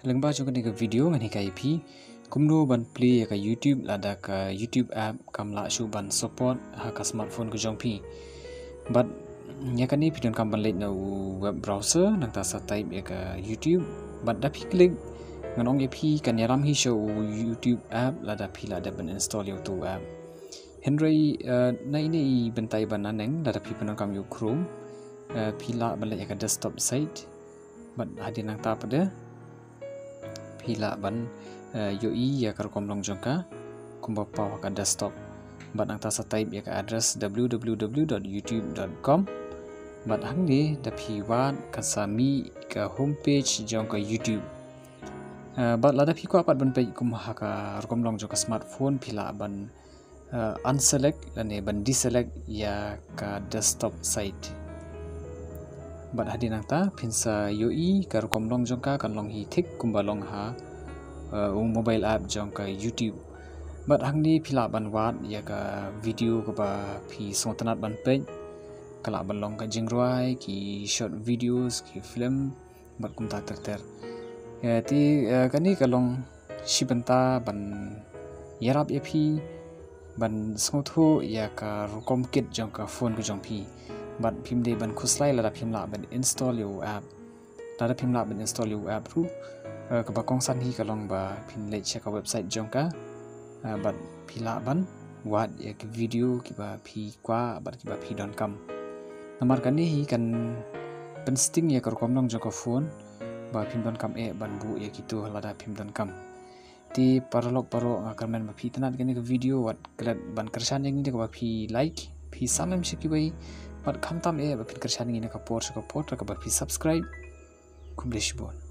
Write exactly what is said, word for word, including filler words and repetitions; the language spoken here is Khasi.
Lyngba jong kane ka video ngan hikai ïa phi kumno ban plie ïa ka YouTube lada ka YouTube app kam lah shuh ban support ha ka smartphone ka jong phi. Bad ïa kane phi donkam ban leit na u web browser, nangta sa type ïa ka YouTube. Bad da phi click, ngan ong ïa phi kan ïalam hi sha u YouTube app lada phi lah dep ban install ïa uto u app. Hynrei, eh, na ine i bynta iba naneng, lada phi pyndonkam ïa u Chrome, eh, phi lah ban leit ïa ka desktop site. Bad hadien nangta pat de phi lah ban, eh, ïohi ïa ka rukom long jong ka kumba paw ha ka desktop. Bad nangta sa type ïa ka address w w w dot youtube dot com. Bad hangne da phi wad kan sa mih ka homepage jong ka YouTube. Eh, bad lada phi kwah pat ban peit kum ha ka rukom long jong ka smartphone, phi lah ban, eh, unselect lane ban deselect ïa ka desktop site. Bad hadien nangta phin sa ïohi ka rukom long jong ka kan long hi thik kumba long ha, eh, u mobile app jong ka YouTube. Bad hangne phi lah ban wad ïa ka video kaba phi sngewtynnat ban peit. Ka lah ban long ka jingrwai, ki short videos, ki film, bad kumta ter ter. Eh, te, eh, kane ka long shi bynta ban ïarap ïa phi ban sngewthuh ïa ka rukom kit jong ka phone ka jong phi. Bad phim dei ban khuslai lada phim lah ban install ïa u app. Lada phim lah ban install ïa u app ruh, eh, kaba kongsan hi ka long ba phin leit sha ka website jong ka, eh, bad phi lah ban wad ïa ki video kiba phi kwah bad kiba phi donkam. Namar kane hi kan pynsting ïa ka rukom long jong ka phone ba phim donkam eh ban buh ïa kito lada phim donkam. Te paralok baroh, nga kyrmen ba phi itynnad kane ka video, wat klet ban kyrshan ïa ngi da kaba phi like, phi sam lem sha kiwei, bad khamtam eh ba phin kyrshan ïa ngi na ka por sha ka por da kaba phi subscribe. Khublei shibun.